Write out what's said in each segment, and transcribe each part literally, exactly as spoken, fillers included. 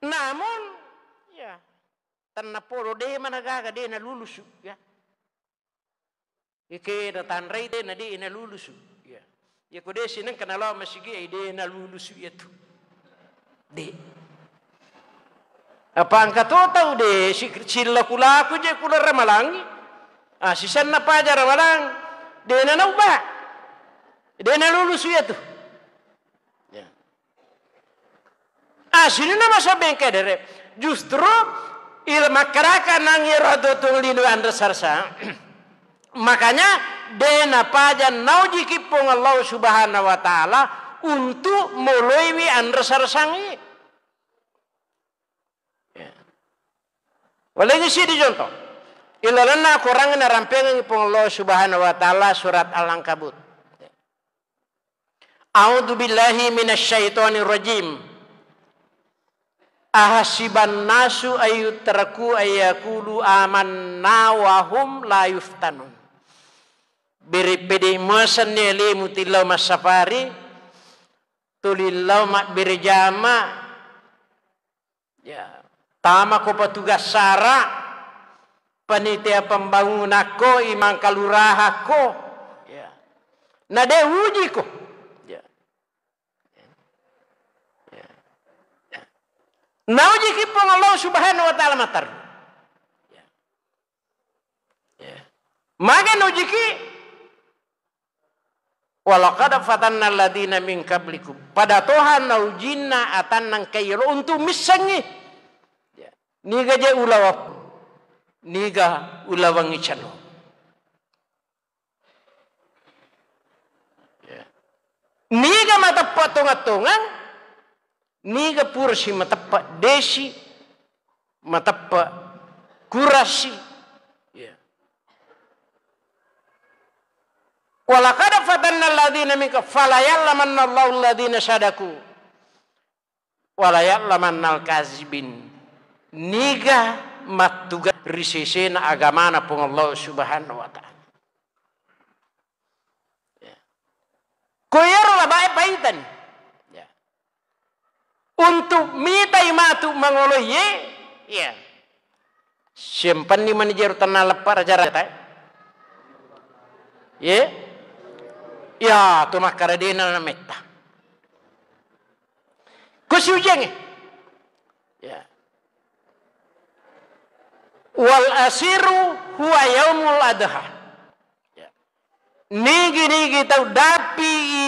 Namun, ya, tennapodo de managaga de nalulusu, ya. Ike natanrai de na de nalulusu, ya. Ya ko de sinengka nalawa masigi ai de nalulusu ya tu. De. Apa engka to tau de si-, silaku-laku je kula ramalangi. Ah, sisenna paja ramalang. De nanauba. De nalulusu ya tu. Ya. Ah, sininna masa bengke dere. Justru il makkaraka nang iyaro atuo-tuong lino anre sarsa. Makanya de napaja naujiki Puang Allah Subhanahu wa Ta'ala untuk moloiwi anre sarsangi. Ya. Walengngi sidi contoh. Ilalenna Quran narampengengi Puang Allah Subhanahu wa Ta'ala surat Al-Ankabut. A'udzu billahi minasyaitonir rajim. Ahasiban nasu ayyutraku ayyakulu amanna wa hum la yuftanun. Bere pede muasanni alemu tillau massafari, tulillau mabbere jama, ya, tama ko petugas sara, panitia pembangunan ko, imang kelurahan ko, ya. Na de uji ko. Ya. Ya. Ya. Naujiki Puang Allah Subhanahu wa Ta'ala matar. Ya. Ya. Maga naujiki Walaqad fatanna alladhina min qablikum. Pada toha naujinna atanna engka iyaro untu missengngi. Ya. Niga je ulawa-, niga ulawangngi calo. Ya. Niga mateppe tongang-tongang, niga pura si mateppe desi, mateppe kurasi. Ya. Walaqad fatanna alladhina min qabl-, fala ya'lamanna Allahu alladhina shadaku, wala ya'lamannal kazibin. Niga mattuga ri sesena agamana Puang Allah Subhanahu wa Ta'ala. Ya. Ko iyaro labae paitani. Ya. Untuk mitai matu mangoloiye, iya. Siampanni mani jero tenna leppa raja-raja tae. Ye? Ya, tu makkaradena na metta. Ko siujenge. Ya. Wal ashiru huwa yaumul adha. Ya. Nigi-nigi tau dapi i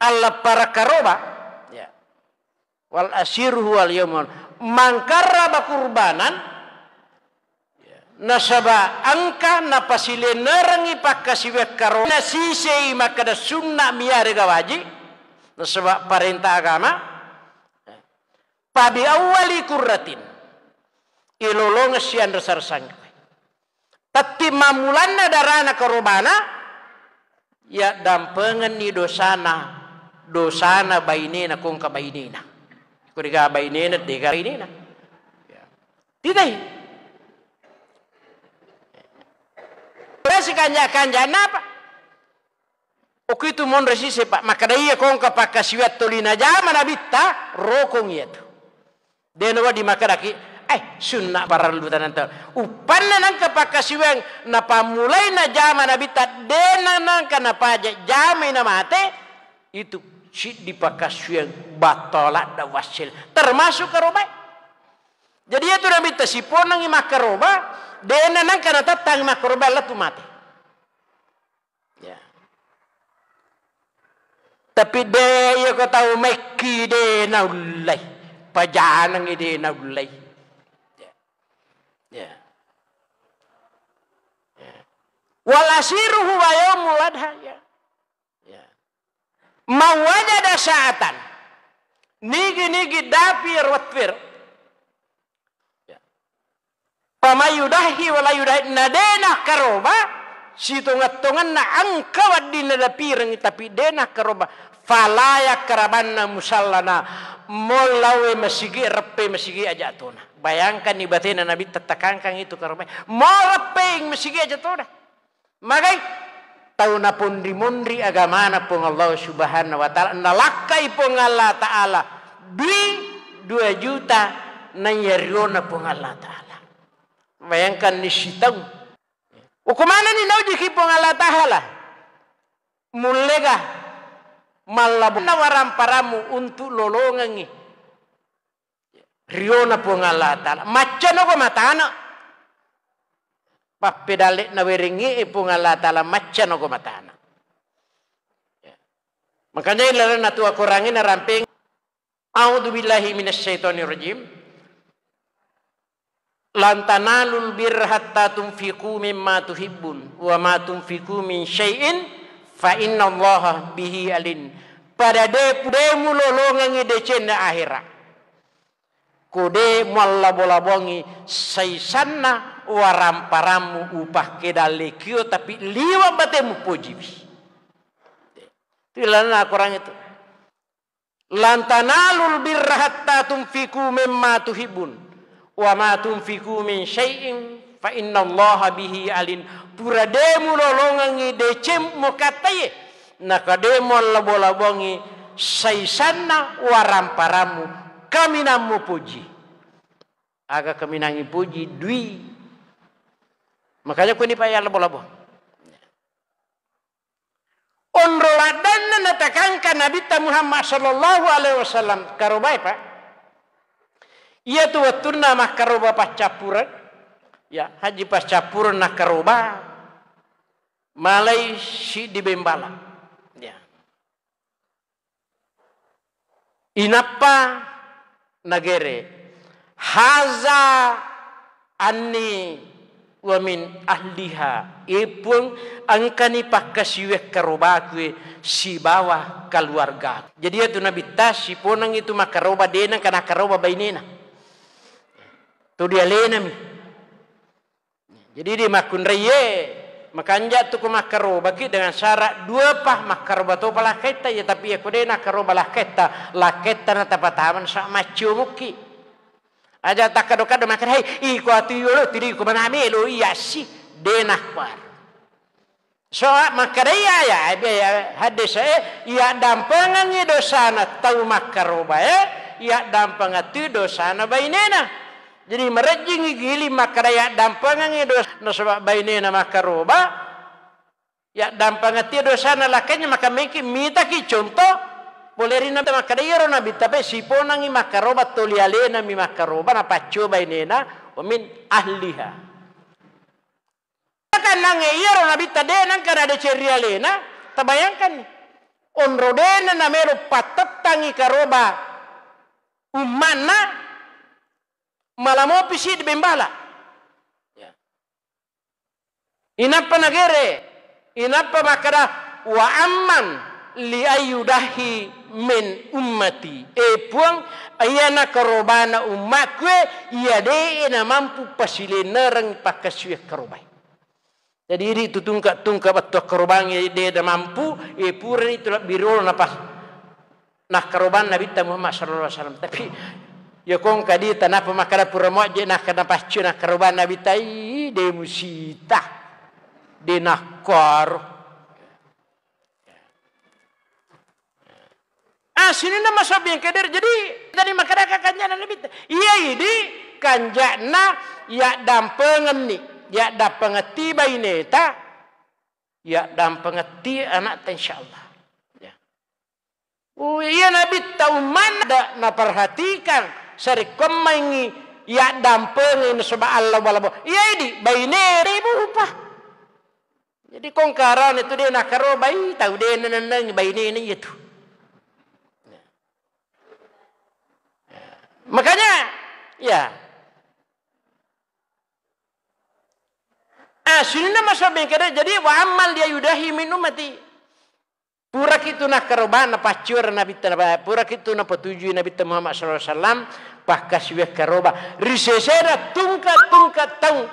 alla para karoba. Ya. Wal ashiru huwal yaumul. Mangkarraba kurbanan. Ya. Nasaba engka napasilennerengngi pakkasiwiang karo. Nasisei makkeda sunna miyarega wajib. Nasaba parenta agama. Ya. Pabi awwali kurratin. Ilolongeng sianre sarasang. Tatti mammulanna darana karobana, ya dampengenni dosana, dosana bainena, kongka bainena. Koriga bainena, dega bainena. Ya. Titai. Pura sikanja-kanja napa? Okko itu monro sise, Pak, makkeda iya kongka pakkasiwiang toli najama nabitta, rokong iya tu. De nawedding makkedaki, eh, sunna parellu tanang tau. Uppanna nangka pakkasiwiang napammulai najama nabitta, de na nangka napaja jamai namate, itu siddi pakkasiwiang battola da wassel. Termasuk karobae. Jadi iya tu nabitta siponangi makkaroba, de na nangka natettangi makkaroba lettu mate. Ya. Tapi de, iya ko tau mekki de naullei. Pajanengi de naullei. Ya. Ya. Ya. Wal ashiru huwa yaumul adha, ya. Ya. Man wajada sa'atan. Nigi-nigi dapi ero wettuero. Ya. Faman yudahhi wala yudahhi, na de nakkaroba, sitonga-tonganna engka wedding nadapirengngi, tapi de nakkaroba, fala yakrabanna musallana, mo laowe masigi, reppe masigi aja tona. Bayangkanni batena Nabitta takangkang itu karoba, mo reppe masigi aja tona. Magai tau naponri-monri agamana Puang Allah Subhanahu wa Ta'ala, nalakkai Puang Allah Ta'ala dui Dua juta naiya riona Puang Allah Ta'ala. Bayangkan ni sitaung. Uku manenni naujiki Puang Allah Ta'ala. Mullega mallabona waramparammu untuk lolongengngi riona Puang Allah Ta'ala. Macca nogo matana. Pappedalle'na werengnge e Puang Allah Ta'ala, macca nogo matana. Makanya ilalenna tu akorangnge narampeng. A'udzu billahi minasyaitonir rajim. Lan tanalul birra hatta tunfiqu mimma tuhibbun wa ma tunfiqu min syai'in fa innallaha bihi alin. Pada de, de mulolongengngi decenna ahera. Ko de muallabo-labongi saisanna waramparammu upakkedallekio, tapi liwa bate mupojiwi. Itu ilalenna akorangnge tu. Lan tanalul birra hatta tunfiqu mimma tuhibbun wa ma tunfiqu min syai'in fa innallaha bihi alin. Pura de mulolongengngi deceng mukattaie, naka de muallabo-labongi saisanna waramparammu, kaminang mupoji. Aga kaminangngi poji? Dui. Makanya kuni pa yallabo-labo. Onro laddanna natakangka Nabitta Muhammad sallallahu alaihi wasallam karobae, Pak. Iyatu wettunna makkaroba paccappureng, ya, haji paccappureng nakkaroba, malai siddi bembala. Ya. Inappa nagere, haza anni wa min ahliha. E Puang, engkani pakkasiwiang karobakue sibawa kaluarga. Jadi iyatu Nabitta siponeng itu makkaroba, de nengka nakkaroba bainena. Tu dialenami. Jadi di makkunraie, makanja tu ko makkarobaki dengan syarat dua pa, makkaroba topa lakkaitta, ya, tapi ya ko de nakkaroba lakkaitta, lakkaitta na tapatama sa macciomukki. Aja takkado-kado makkeda, "Hei, iko atu yolo, tiri ko mana melo iya si." De nakkuaro. So makkeda iya ya, iya, hadis e, iya dampengengi dosana tau makkaroba e, iya dampengeng tu dosana bainena. Jadi marejjingi giling makkeda iya dampengengi dos-, nasaba bainena makkaroba, iya dampengeng tu dosana lakenya, maka meki mitaki contoh pole ri Nabi makkeda iyaro Nabi, tapi siponangi makkaroba toli alenami makkaroba napaccio bainena, wa min ahliha. Kannangnge iyaro Nabitta de nengka nadeceng ri alena, tabayangkanni. Onro de na namelo pattettangi karoba ummanna, malamopi siddi bembala. Ya. Inappa nagere, inappa makkeda, "Wa amman li ayyudahi min ummati." E Puang, iyana karobana ummakku e, iya de namampu pasilennereng pakkasiwiang karobae. Jadi idi tu tungka-tungka battu akkarobangnge de namampu, e purani tu labbi riolo napas-, nakkarobang Nabitta Muhammad sallallahu alaihi wasallam. Tapi ya kong kadi tanapa makkada pura muajje nakka napaccio nakkarobang Nabitta, ii, de musita, de nakkaro. Ah, sininna masobbing kedere. Jadi, tadi makkadaka kanjana Nabitta. Iya idi kanjana yaddampengenni, yaddampengetti baineta, yaddampengetti anakta, insyaallah. Ya. Oh, iya Nabitta ummanna da-, naperhatikan sarekkoammengngi yaddampengengi nasaba Allah balabo. Iya idi baine ribu upa. Jadi kongkarana tu de nakarobai tau de nanenneng bainena iya tu. Makanya, ya. Ah, sininna masobbing kede, jadi wa ammal li ayyudahi min ummati. Puraki tu nakkarobang napacciora Nabitta, puraki tu napatujui Nabitta Muhammad sallallahu alaihi wasallam, pakkasiwiang karoba. Ri sesena tungka-tungka taung.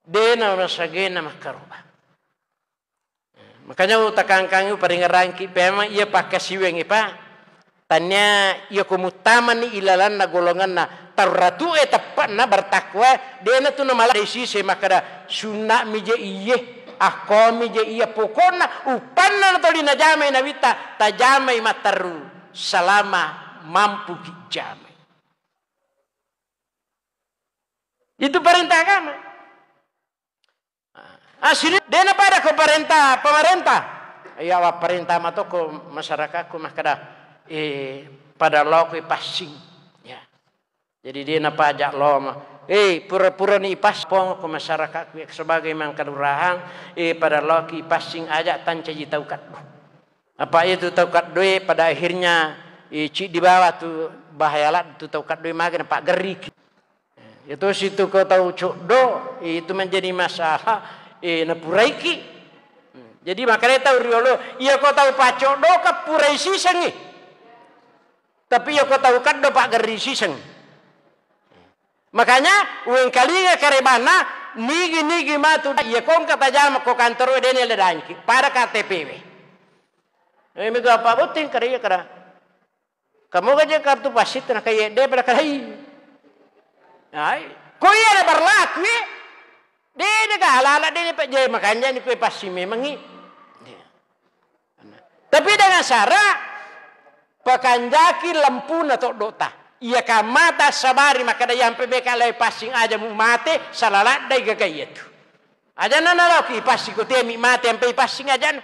De na nasagena makkaroba. Makanya utakangkangi uparingerangki pemang iya pakkasiwiangngi, Pak. Tania iya ko muttamani ilalanna golonganna tarratu'e teppe'na bertakwa, dena tu namala desise makkada sunna mi je iye, akko mi je iya, pokokna uppanna toli najamai Nabitta, tajamai matteru selama mampuki jamai. Itu perintah agama. Asli, dena pada ko perintah pemerintah. Iya, wa perintah matoko masyarakatku makkeda, eh, pada lokoi passing. Ya. Jadi dena pajak loma. Eh, pura-pura ni ipas pong ko masyarakatku sebagai mangkalurahang, eh, pada loki passing aja tancaji tau kaddo. Apa itu tau kaddoe pada akhirnya, eh, cik di bawah tu bahaya lad tu tau kaddoe mage na paggeriki. Iyatosi tu ko tau coddo, itu menjadi masalah, eh, napuraiki. Jadi makanya tau riolo, iya ko tau paccoddo ka purai sisengngi. Tapi iya ko tau kaddo paggerri siseng. Makanya wengkalinga karebanna, nigi-nigi matu, iya ko engka tajama ko kantoro dene le danki, pada K T P we. Eh, mega apa botting kada iya kada. Kamu gaja kartu passitta na kayedde pada kalai. Ai, ko iya ada berlaku, eh? Dede ga ala-ala dede pe je makanja ni kue passing memangngi. Tapi dengan syarat pakanjaki lempuna toddota. Iya kamata sabari makkeda yampe beka lai passing aja mu mate, salaladdai gaga iya tu. Aja nana loki passing ko temi mate ampe passing aja.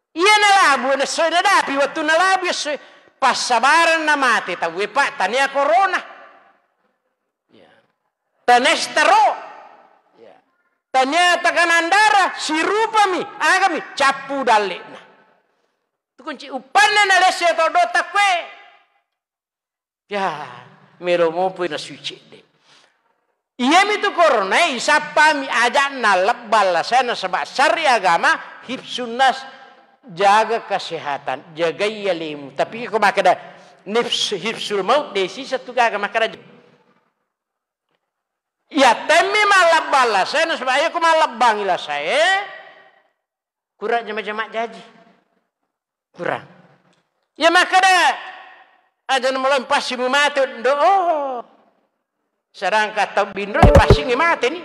Iya nalabu, nassoi nadapi, wettu nalabu, esso, passabarenna mate tauwe, Pak, tania corona. Ya. Tania stero. Ya. Tania tekanan darah, sirupami, agami, cappu dalle'na. Tu kunci uppanna nalesse to dotta kue. Ya, melo mopo nasui cedde. Iyami tu corona, isappami aja'na lebbang lasai nasaba syari agama, hifsun nas, jaga kesehatan, jagai alemu. Tapi ko makkeda nifs-, hifsul maut, de sisa tu gaga makkeda. Ya, temmi mallebbang lasai nasaba iya ko mallebbangi lasai, kurang jama-jama jaji. Kurang. Ya makkeda, aja namalo passing mate, ndo, oh. Sedangkan tau binro ya passingnge mate ni.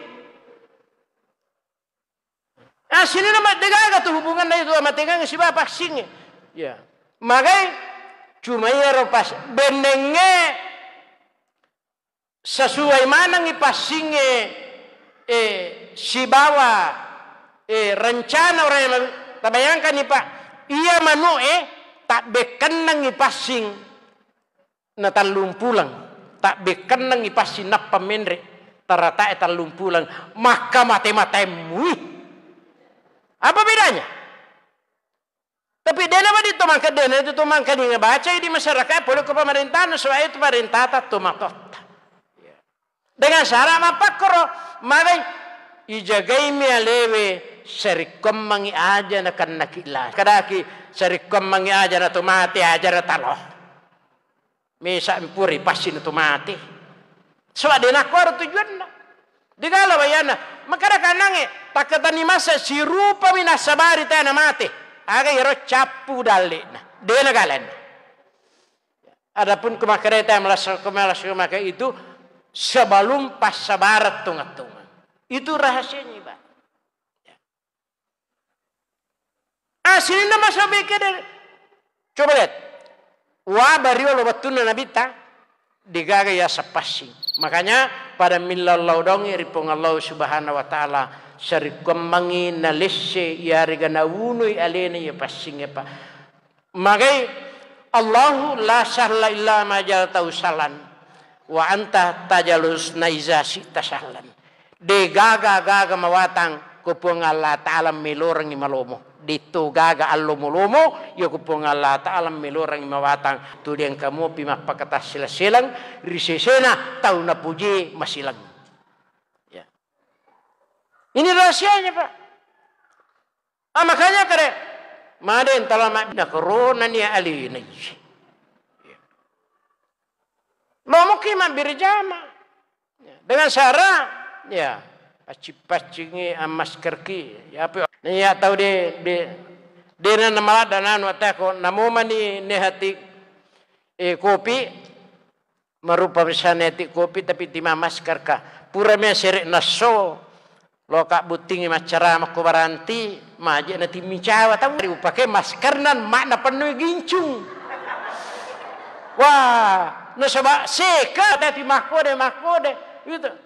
Asli nama degaga tu hubunganna itu amatengang siba passingnge. Ya. Magai cuma iyaro pas bennengnge sesuai manengngi passingnge, eh, sibawa, eh, rencana orang yang tabayangkan ni, Pak, iya manu'e tabbekkennengngi passing na tallumpulang, tabbekkennengngi passing nappa menre, taratae tallumpulang, makka mate-matemmu. Apa bedanya? Tapi dena wadi to mangka, dena itu to mangka ninga bacai di masyarakat, pole ko pemerintah, na soal itu pemerintah ta to matotta. Dengan syarat mappakkoro, magai ijagaimi alewe, sarikkommangi aja na kannaki la. Kadaki sarikkommangi aja na to mate aja na talo. Mesa pura passing tu mate. Sebab de nakkuaro tujuanna. Digala wayana. Makada kanange, takkatani masa sirupami nassabari tena mate. Aga iro cappu dalle'na. De nagalenna. Adapun kemakareta yang melasa-, kemalasu maka itu sebelum passabarat tunga-tunga. Itu rahasianya, Pak. Aslinya masa mikir dari, coba lihat. Wa bariolo wettunna Nabitta, degaga yaseng passing. Makanya pada millallau dongi ri Puang Allah Subhanahu wa Ta'ala, sarikkommangi nalesse iyarega nawunui alena iya passingnge, Pak. Magai, Allahu la sahla illa ma ja'altahu sahlan, wa anta taj'alul huzna iza syi'ta sahlan. De gaga-gaga mawatang ko Puang Allah Ta'ala melorengngi malomo. De to gaga allo malomo, iya ko Puang Allah Ta'ala melorengngi mawatang. Tu de engka mopi mappakatassela-selang ri sesena tau napujie masileng. Ya. Ini rahasianya, Pak. Ah, makanya kare, made tala mabbina corona ni alena. Lomoki mabbere jama. Ya, dengan syarat, ya, paccing-paccingi, ammaskerki, ya, apa, ya, tau de, de, de na maladda nanu atako, namo mani nehati, eh, kopi, marupa misalnya ti kopi tapi ti mamasker ka. Pura mi sere nasso. Loka buttingi maccarama ko baranti, maje na timmi cawa tau upake masker nan makna pennui gincung. Wah, nasaba seka teti makkode, makkode. Gitu.